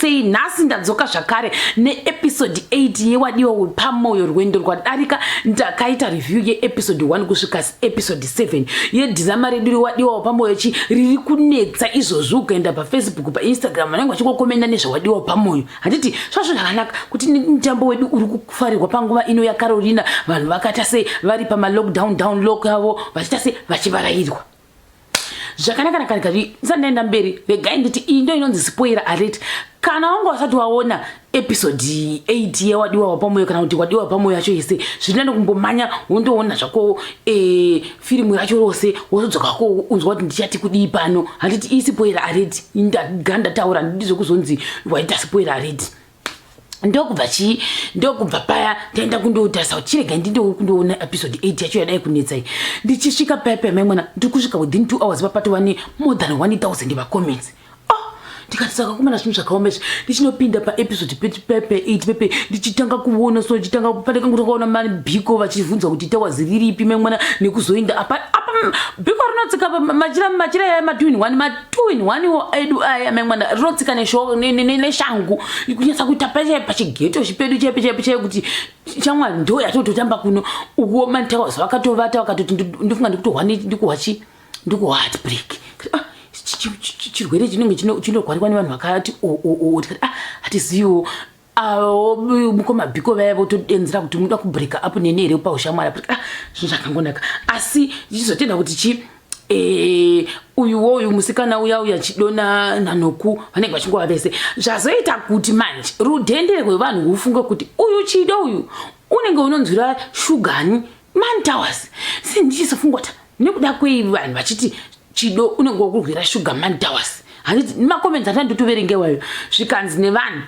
Sei nhasi ndadzoka zvakare neepisode 8 yeWadiwa Wepamoyo. Rwendo rwadarika ndakaita review yeepisode 1 kusvika episode 7 yedhirama redu reWadiwa Wepamoyo. Chi riri kunetsa izvozvi, ukaenda paFacebook, paInstagram, vanenge vachingokomenda nezveWadiwa Wepamoyo. Handiti zvazvo zvakanaka kuti mutambo wedu uri kufarirwa panguva ino yaCarolina? Vanhu vakaita sei vari pamalockdown down lock avo, vachiita sei, vachivarairwa zvakanaka nakanaka. Ndisati ndaenda mberi, regai nditi iyi ndo inonzi spoiler alert. Kana wanga wasati waona episode 8 yeWadiwa Wapamoyo, kana kuti Wadiwa Wapamoyo yacho yese, zviri kumbomanya wondoona zvako firimu racho rose, wozodzoka unzwa kuti ndichati kudii pano. Handiti iyi spoiler alert? Ndaga ndataura, ndidi zvekuzonzi waita spoiler alert. Ndokubva chii, ndokubva paya taenda kundotarisa kuti chirega ndindokundoona episode 8 yacho yadai kunetsai. Ndichisvika paya paya, mai mwana, ndiri kusvika within 2 hours papatova nemore than 1000 vacomments. Oh, ndikati saka kumana zvinhu zvakaoma izvi. Ndichinopinda paepisode pepe 8 pepe, ndichitanga kuona, so ndichitanga pandakangotanga mabhiko vachibvunza kuti tawazi riripi, mai mwana, nekuzoenda apa apa bhiko rinotsika machira, machira aya ma2 in 1, ma2 in 1 wo edu aya, mai mwana, rinotsika neshangu kunyatsa kuita pache pachigeto chipedu chaipe chaipe chaipe kuti shamwari ndo yatototamba kuno. Ukuwo mantowers vakatovata, vakatoti ndofunga ndikutohwa, ndikuhwa chi, ndikuhwa heartbreak. Ah, chirwere chinenge chinorwarikwa nevanhu vakati o. Tikati ah, hatiziviwo avo mukoma Bhiko vaya votodenzera kuti muda kubreaka up neni here paushamwari. Ah, zvinhu zvakangonaka, asi ndichizotenda kuti chi uyuwo uyu musikana uya uya Chidona naNoku vanenge vachingova vese. Zvazoita kuti manje rudhende rwevanhu hufunge kuti uyu Chido uyu unenge unonzwira shugani Man Towers. Si ndichizofunga kuti nekuda kwei vanhu vachiti Chido unenge wakurwira shuga Man Towers? Handiti macomments ati anditoverengewayo, zvikanzi nevanhu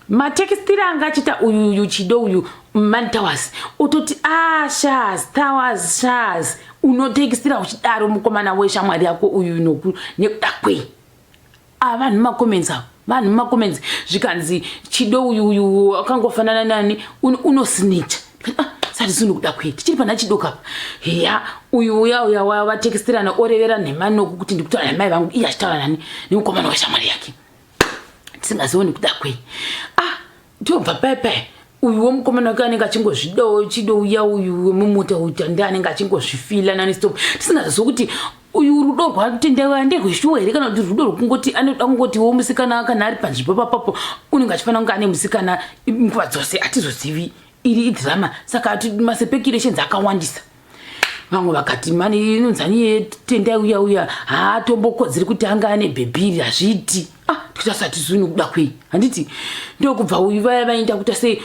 matekistiri anga achiita uyu uyu Chido uyu Man Towers, ototi a ah, shas towers shas, unotekistira uchidaro mukomana weshamwari yako uyu Noku nekuda kwei? A, vanhu macomments avo, vanhu macomments, zvikanzi Chido uyu uyu akangofanana nani, unosnitcha. Ah, sati zvinhu kuda kwei? Tichiri pana Chido kapa heya, uyu uya uya vatekistirana, orevera nhema Noku kuti ndikutaura namai vangu, iye achitaura nani, nemukomana weshamwari yake. Tisingazioni kuda kwei. Ah, tobva paipai, uyu womukomana wake anenge achingozvidawo Chido uya uyu wemumota uyu Tande, anenge achingozvifila nani stop. Tisingazivi kuti uyu rudo rwaTendai nderweshuwa here, kana kuti rudo rwekungoti anoda kungotiwo musikana kana ari panzvimbo papapo unenge achifanira kunge ane musikana nguva dzose. Hatizozivi, iri idhirama, saka maspeculations akawandisa. Vamwe vakati mani inonzani Tendai uya uya haatombokodzeri kuti anga ane bhebhiri, hazviiti. Ah, tikati zvinhu kuda kwei? Handiti ndokubva uyu vaya vaenda kuita sei,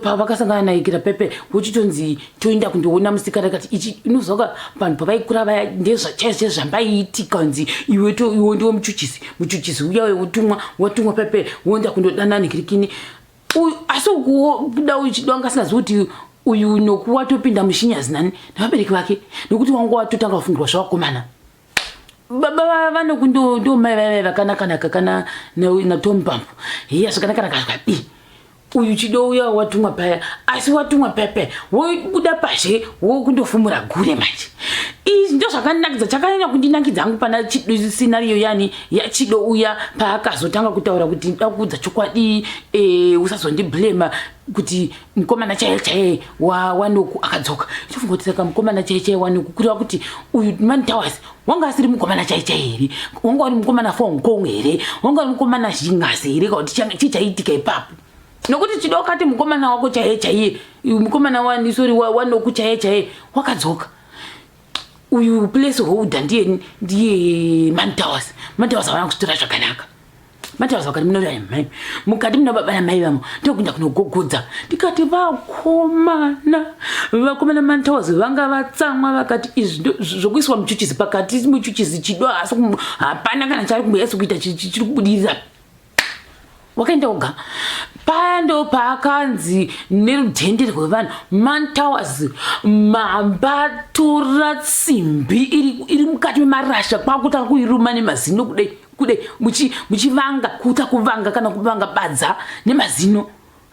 pavakasangana naikira pepe, vochitonzi toenda kundoona musikana. Kati ichi inozwaka vanhu pavaikura vaya, ndezvachaizvo zvambaiitika, nzi iwe iwe ndiwe muchuchisi, muchuchisi uya wotumwa, watumwa pepe, woenda kundodana nikirikini uyu. Asi ukuwo kuda uyu Chido anga asingazivi kuti uyu Noku watopinda mushinyazi nani, nevabereki vake, nekuti wanga watotanga kufungirwa zvavakomana. Baba vaNoku ndo mai vaiva vakanakanaka kana naTom Pampo hiya, zvakanakanaka zvakadii. Uyu Chido uya watumwa paya, asi watumwa paya paya wobuda pazhe wokundofumura gure manje. Izvi ndo zvakanakidza, chakanyanya kundinakidza hangu pana scenario yani yaChido uya paakazotanga kutaura kuti ndoda kuudza chokwadi, usazondiblema kuti mukomana chaiye chaiye waNoku akadzoka. Tofunga kuti saka mukomana chaiye chaiye waNoku, kureva kuti uyu Man Towers wanga asiri mukomana chaiye chaiye here? Wanga uri mukomana Fong Kong here? Wanga uri mukomana Zhingasi here? Kana kuti chii chaiitika ipapo? Nokuti Chido akati mukomana wako chaiye chaiye, mukomana wani, sorry, waNoku chaiye chaiye wakadzoka. Uyu place holder ndiye ndiye Man Towers. Man Towers havana kuzitora zvakanaka. Man Towers vakati munoreva mai mukati muna baba namai vamo, ndokuenda kunogogodza. Ndikati vakomana, vakomana Man Towers vanga vatsamwa, vakati izvi zvokuiswa muchuchisi pakati, muchuchisi Chido haasi, hapana kana chaari kumboyasi kuita chiri kubudirira. Wakaenda oga paya, ndo paakanzi nerudhende rwevanhu, Man Towers mambatora tsimbi iri mukati memarasha, kwakutanga kuiruma nemazino kudai kudai, muchivanga kuita kuvanga kana kuvanga badza nemazino.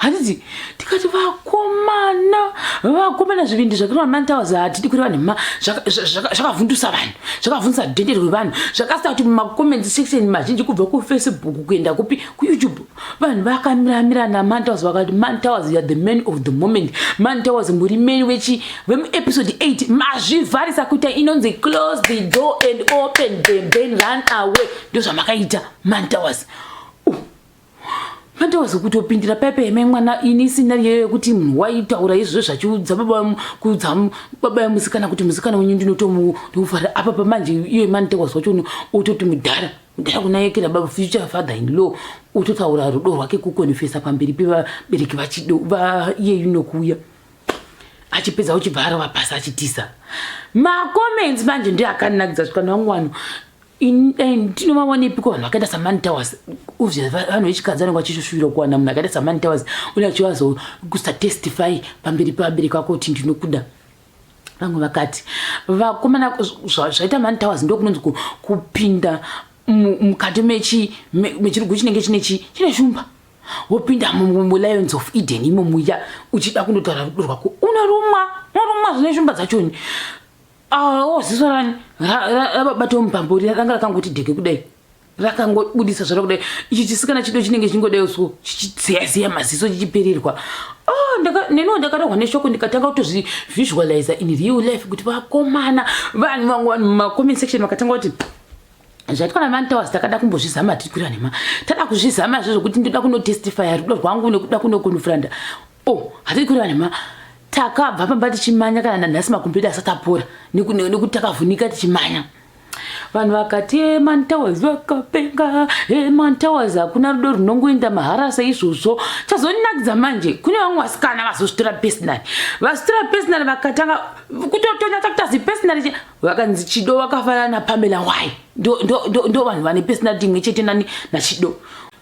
Handiti tikati vakomana, vakomana, zvivindi zvakareva Mantowers, hatidi kureva nhema, zvakavhundusa vanhu, zvakavhundusa dhende rwevanhu, zvakasita kuti mumacomments section mazhinji, kubva kuFacebook kuenda kupi, kuYouTube, vanhu vakamiramira naMantowers, vakati, "Mantowers, you are the man of the moment. Mantowers, muri man wechi vemuepisode 8. Mazvivharisa kuita inonzi close the door and open them, then run away. Ndozvamakaita, Mantowers." Mantowers kutopindira paipa yemai mwana. Ini scenario yekuti munhu waitaura izvozvo zvachiudza baba, kuudza baba yemusikana kuti musikana wenyu ndinotomufarira apa pamanje iye Mantowers wacho ototi mudhara, mudhara kunayekera baba, future father in law, ototaura rudo rwake, kukonfesa pamberi pevabereki vachido vaiyeyu nokuuya achipedza, uchibva arova pasi achitisa. Macomments manje ndiyo akanakidza zvikana vamwe vanhu tinovawanepiko vanhu vakaita saMantowers? Uvye vanhu vechikadzi vanenge vachishushuvira kuwana munhu akaita saMantowers, une achivazo kusatestify pamberi pevabereki vako kuti ndinokuda. Vamwe vakati, vakomana, zvaita Mantowers ndokunonzi kupinda mukati mechirugu chinenge chine chine shumba, wopinda muLions of Eden imo muya uchida kundotaura rudo rwako, unorumwa, unorumwa zvine shumba dzachoni. Awo ziso rani rababata mupambori ranga rakangoti dheke kudai, rakangobudisa zvara kudai. Ichi chisikana chido chinenge chingodai so, chichidziyaziya maziso, chichipererwa. Oh, neniwo ndakarohwa neshoko, ndikatanga kutozvivisualiza in real life kuti vakomana, vanhu vamwe, vanhu mumacomment section vakatanga kuti zvaitwa naMantowers takada kumbozvizama. Tiri kurira nhema, tada kuzvizama zvo zvokuti ndoda kunotestifya rudo rwangu nekuda kunokonfranda. Oh, hatiri kureva nhema, takabva pamba tichimanya, kana nanhasi makombiyuta asati apora nekuti takavhunika tichimanya. Vanhu vakati Mantowers vakapenga, Mantowers, hakuna rudo runongoenda mahara seizvozvo. Chazonakidza manje, kune vamwe vasikana vazozvitora personally, vazitora personally, vakatanga kutotonyatsa kuita zipersonally. Vakanzi Chido vakafanana naPamela. Why? Ndo vanhu vane personality imwe chete nani naChido.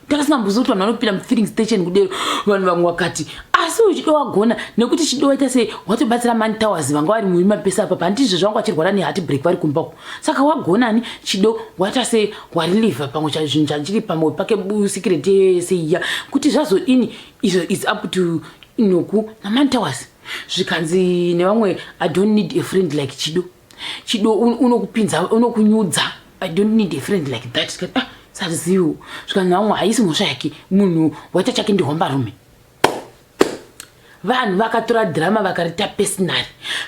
Takasingambozivi kuti vanhu vanopinda mufilling station kudero. Vanhu vamwe vakati, asi uyu Chido wagona, nekuti Chido waita sei, watobatsira Mantowers vanga vari muri mapesa apa pandizvo zvanga vachirwara neheartbreak vari kumbako. Saka wagonani Chido, waita sei, wareliever pamwe zvinhu zvachiri pamwe pake, secret yese iya. Kuti zvazodini izvo is up to Noku naMantowers. Zvikanzi nevamwe, "I don't need a friend like Chido. Chido unokupinza, unokunyudza. I don't need a friend like that." Tikati, ah, sarizivo. Zvikanzi vamwe, haisi mhosva yake, munhu waita chake ndihombarume. Vanhu vakatora dhirama vakarita personal,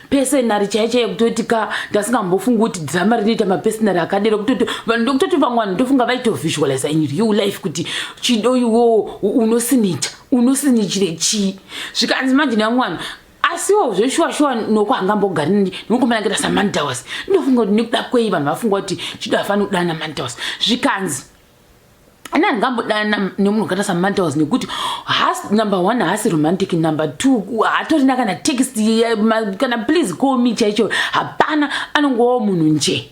personal chaiyo chaiyo, kutoti ka ndasingambofungi kuti dhirama rinoita mapersonal akadero. Kutoti vanhu, ndokutoti vamwe vanhu ndofunga vaitovisualiza in real life kuti Chido iwowo unosinita, unosinichire chii. Zvikanzi manje nevamwe vanhu, asiwo zveshuwa shuwa Noku hangambogari nemukomana akaita saMantowers. Ndofunga kuti nekuda kwei vanhu vafunga kuti Chido hafaniri kudana naMantowers. Zvikanzi ini handingambodana nemunhu wakaita saMantowers nekuti hasi, number one, haasi romantic, number two, haatorina kana text kana "please call me" chaicho hapana, anongovawo munhu nje.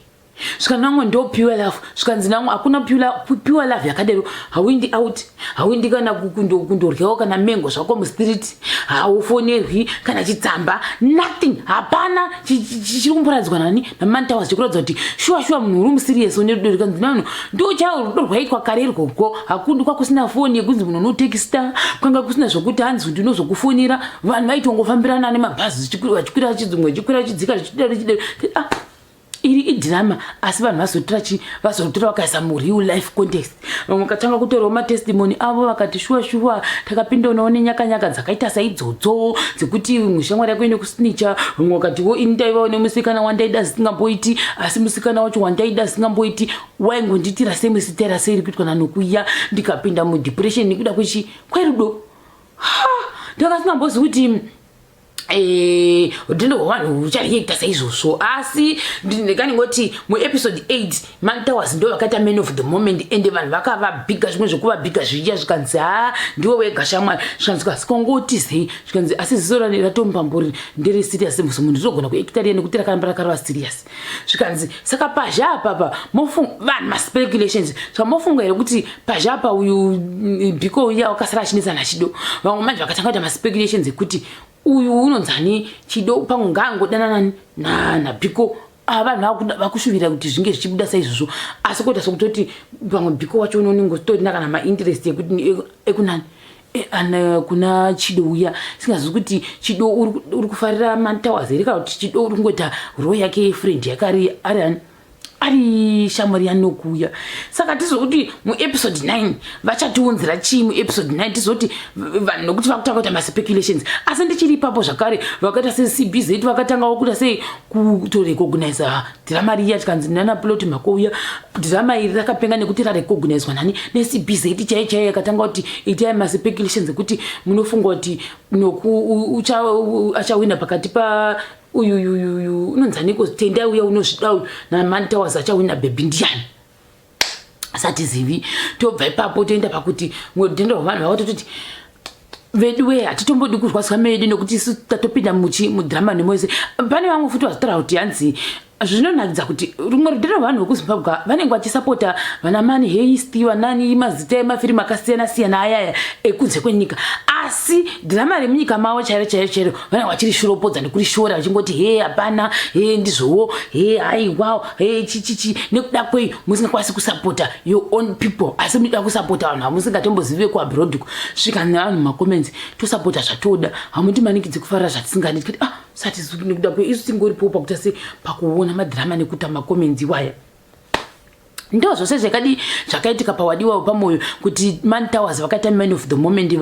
Zvikanzi namwe, ndo pure love. Zvikanzi namwe, hakuna pure love yakadero. Hauindi out, hauindi kana kundoryawo kana mengo zvako mustreet, haufonerwi kana chitsamba, nothing, hapana chiri kumboradzwa nani naMantowers chikuratidza kuti shuwa shuwa munhu uri muserious une rudo. Zvikanzi nanhu, ndo chaiwo rudo rwaitwa kare irwoko. Hakundi kwakusina foni yekunzi munhu unotexta, kwanga kusina zvokuti hanzi ndinozokufonera. Vanhu vaitongofambirana nemabhazi, vachikwira, chidzinwe chikwira, chidzika, zvichidaro chidaro. Ah, iri idhirama, asi vanhu vazotora chi, vazotora vakaisa mureal life context. Vamwe vakatanga kutorawo matestimony avo, vakati shuwa shuwa takapindonawo nenyakanyaka dzakaita saidzodzo dzekuti shamwari yako ine kusnicha. Vamwe vakatiwo, ini ndaivawo nemusikana wandaida zisingamboiti, asi musikana wacho wandaida zisingamboiti waingondiitira semusitera seiri kuitwa nanokuya, ndikapinda mudepression nekuda kwechi kwerudo. Ha, ndakasingambozivi kuti rutendo rwavanhu ruchareacta saizvozvo. Asi ndinengoti muepisode 8 Mantowers ndo vakaita man of the moment, ende vanhu vakavabhiga zvimwe zvekuvabhiga zviya. Zvikanzi, ha, ndiwe wega shamwari. Zvikanzi, kasikongoti sei. Zvikanzi, asi ziso ratomupambori ndere serious, munhu rinogona kuacta riya nekuti rakaramba rakarova serious. Zvikanzi, saka pazha apapa vanhu maspeculations, saka mofunga here kuti pazha apa uyu Bhiko uya wakasara achinetsa naChido? Vamwe manje vakatanga kuita maspeculations ekuti uyu unonzani Chido pamwe ngaangodanana naBhiko. Vanhu vakushuvira kuti zvinge zvichibuda saizvozvo, asi kuita sokutoti pamwe Bhiko wacho unonenge usitorina kana mainterest ekunani. Eh, ana kuna Chido uya, singazivi kuti Chido uri kufarira Mantowers here kana kuti Chido uri kungoita role yake yefriend yake ari ari ani, ari shamwari yaNokuya. Saka tizokuti muepisode 9 vachatiunzira chii muepisode 9? Tizoti vanhu nokuti vakutanga kuita maspeculations. Asi ndichiri ipapo zvakare, vakaita seCBZ vakatangawo kuita sei, kutorecogniza dhirama riya, tikanzi nana Plot Makouya, dhirama iri rakapenga nekuti rarecognizwa nani? NeCBZ chaiyo chaiyo. Yakatanga kuti itai maspeculations ekuti munofunga kuti Noku achawina pakati pa uyuyuyuyu unonzaniko, Tendai uya unozvida uyu, naMantowers, achawina bhebhi ndiani? Satizivi. Tobva ipapo toenda pakuti rudhendo rwavanhu vakatototi, vedu hatitombodi kurwadzwa medu nekuti isu tatopinda muchi mudhirama nemwese. Pane vamwe futi vazotaura kuti hanzi zvinonakidza kuti rumwe rudhendo rwavanhu vekuZimbabwe vanenge vachisapota vana Money Heist, vanani, mazita emafirimu akasiyana siyana ayaya ekunze kwenyika, asi dhirama remunyika mavo chairo chairo chairo vanenge vachirishoropodza nekurishora, vachingoti he, hapana, he, ndizvowo, he, haiwa, he, chichichi. Nekuda kwei musingakwanisi kusapota your own people, asi munoda kusapota vanhu vamusingatombozivi vekuabroad? Svika nevanhu mumacomments, tosapota zvatoda, hamutimanikidzi kufarira zvatisingadi. Tikati, ah, sati nekuda kwei isu tingoripowo pakuita se pakuona madhirama nekuita macomments iwaya? Ndo zvose zvakadi zvakaitika paWadiwa Wepamoyo, kuti Mantowers vakaita man of the moment,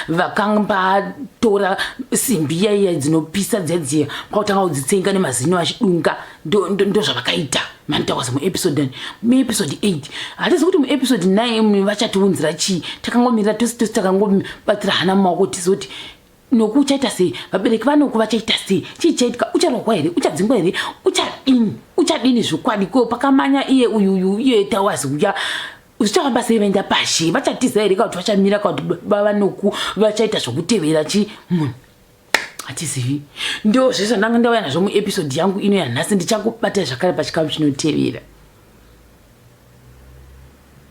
vakambatora simbi yaiya dzinopisa dzedziya, kwakutanga kudzitsenga nemazino achidunga. Ndo zvavakaita Mantowers muepisode 8. Hatizi kuti muepisode 9 vachatiunzira chii. Takangomirira tose tose, takangobatira hana mumaoko, tizoti Noku uchaita sei, vabereki vaNoku vachaita sei, chii chaitika, ucharohwa here, uchadzingwa here, uchadini, uchadini zvokwadi? Ko pakamanya iye uyuyu, iye Towers uya, zvichafamba sei? Vaenda pashe vachatiza here, kana kuti vachamira, kana kuti baba Noku vachaita zvokutevera chi munhu? Hatizivi. Ndo zvese zvandanga ndauya nazvo muepisode yangu ino yanhasi. Ndichakubata zvakare pachikamu chinotevera.